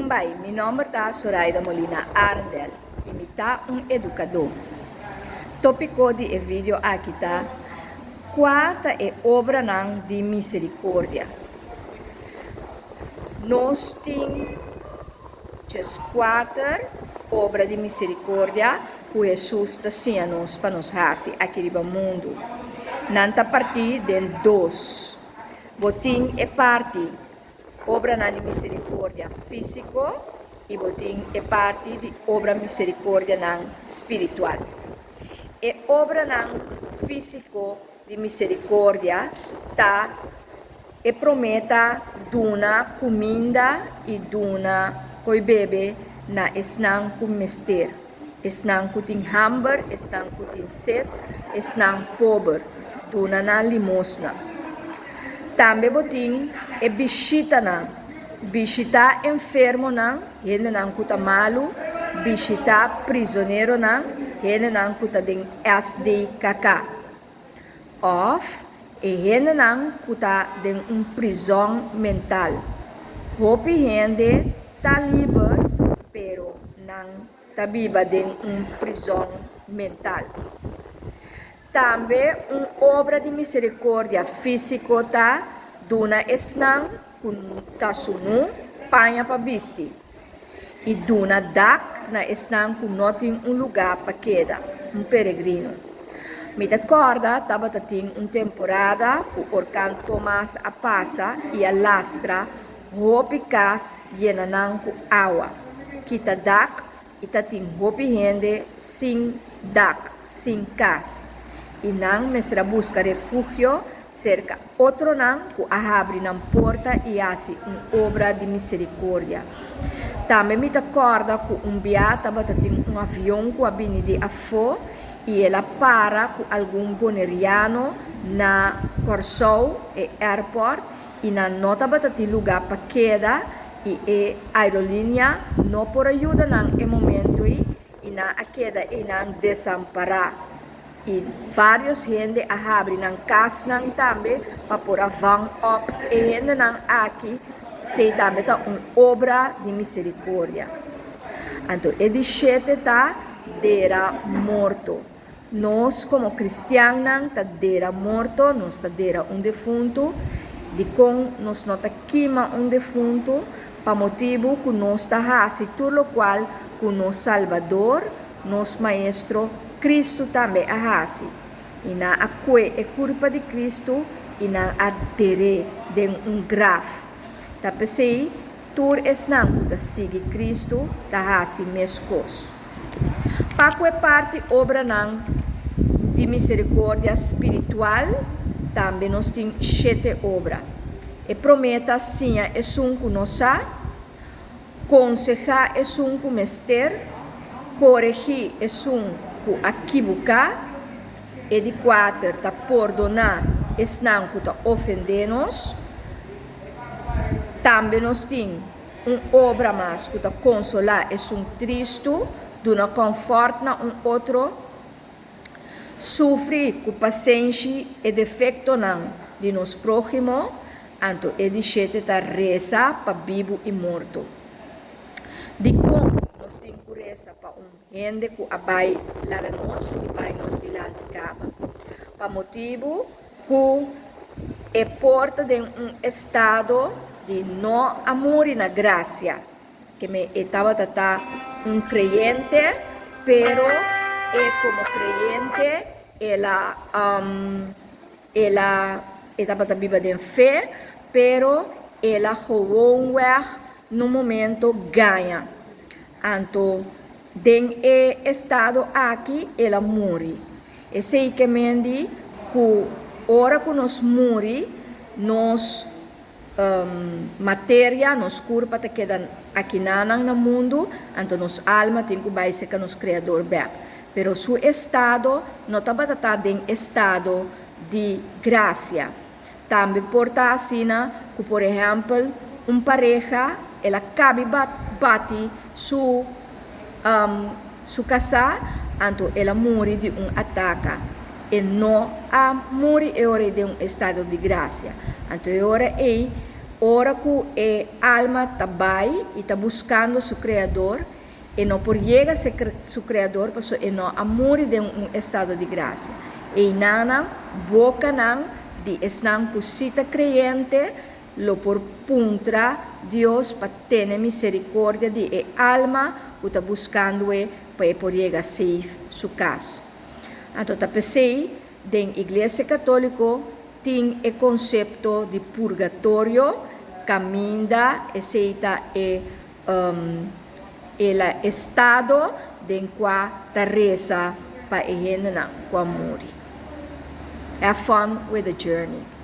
Bon bai, mi nòmber ta Soraida Molina Arendel i mi ta un edukadó. Tópiko di e video aki ta, Kua ta e obranan di miserikordia? Nos tin djeskuater obra di miserikordia ku Hesus ta siña nos pa nos hasi aki riba mundu. Nan ta partí den dos. Bo tin e parti obranan di miserikordia físiko i bo tin e parti di obra miserikordianan spiritual. E obranan físiko di miserikordia ta e promé ta duna kuminda i duna koi bebe na esnan ku mester, esnan ku tin hamber, esnan ku tin set, esnan pober, duna nan limosna. Tambe bo tin e bishitanan, bishitá enfermonan, hendenan ku ta malu, bishitá prizoneronan, hendenan ku ta den SDKK. Òf e hendenan ku ta den un prizòn mental. Hopi hende ta liber, pero nan ta biba den un prizòn mental. Tambe un obra di miserikordia físiko ta duna esnan ku ta sunú paña pa bisti i duna dak na esnan ku no tin un lugá pa keda, un peregrino. Mi ta kòrda tabata tin un temporada ku orkan Tomas a pasa i a lastra hopi kas yena nan ku awa, kita dak I ta tin hopi hende sin dak, sin kas, i nan mester a buska refugio serka otronan ku a habri nan porta i hasi un obra di miserikordia. Tambe mi ta kòrda ku un bia tabata tin un avion ku a bini di afó i el a para ku algun boneriano na Kòrsou, e airport, i nan no tabata tin lugá pa keda i e aerolínea no por a yuda nan e momento ei i nan a keda einan desampará. I vários hende a habri nan kasnan tambe pa por a vang op e hendenan aki, esei tambe ta un obra di miserikordia. Anto e di shete ta dera morto. Nos komo kristiannan ta dera morto, nos ta dera un defuntu. Dikon nos no ta kima un defuntu? Pa motibu ku nos ta hasi tur lokual ku nos Salbador, nos Maestro, Kristu tambe a hasi. I nan a kue e kurpa di Kristu i nan a der'é den un graf. Ta p'esei Tur esnan ku ta sigui Kristu ta hasi meskos. Pa ku e parti obranan di miserikordia spiritual, tambe nos tin shete obra. E promé ta siña esun ku no sa, konsehá esun ku mester, koregí esun ku a kibuká, e di kuater ta pordoná esnan ku ta ofendé nos, Tambe nos tin un obra mas ku ta konsolá esun tristu, duna kònfòrt na un otro, sufri ku pasenshi e defektonan di nos próhimo, anto e di shete ta resa pa bibu i morto. Dikon nos tin ku resa pa un hende ku a bai laga nos i bai nos dilanti kaba? Pa motibu Ku e por ta den un estado di no a muri na grasia, ke me e tabata ta un kreyente, pero e komo kreyente el a el a e tabata biba den fe, pero el a gewoonweg na un momento gaña. Anto den e estado aki el a muri. Esei ke men di ku ora ku nos muri, nos materia, nos kurpa ta keda akinanan na mundu, anto nos alma tin ku bai serka nos Kreador bèk. Pero su estado no tabata ta den estado di grasia. Tambe por ta asina ku, por ehèmpel, un pareha el a kabi bati su su kasá, anto el a muri di un ataka. E no a muri e ora ei den un estado di grasia. Anto e ora ei Ora ku e alma ta bai i ta buskando su Kreador, e no por yega su Kreador paso e no a muri den un estado di grasia. Einan bokanan di esnan ku si ta kreyente lo por puntra Dios pa tene miserikordia di e alma ku ta buskando e pa e por yega safe su kas. Anto ta p'esei den Iglesia Katóliko tin e konsepto di purgatorio kaminda esei ta e e la estado den kua ta resa pa e hendenan ku a muri. Have fun with the journey.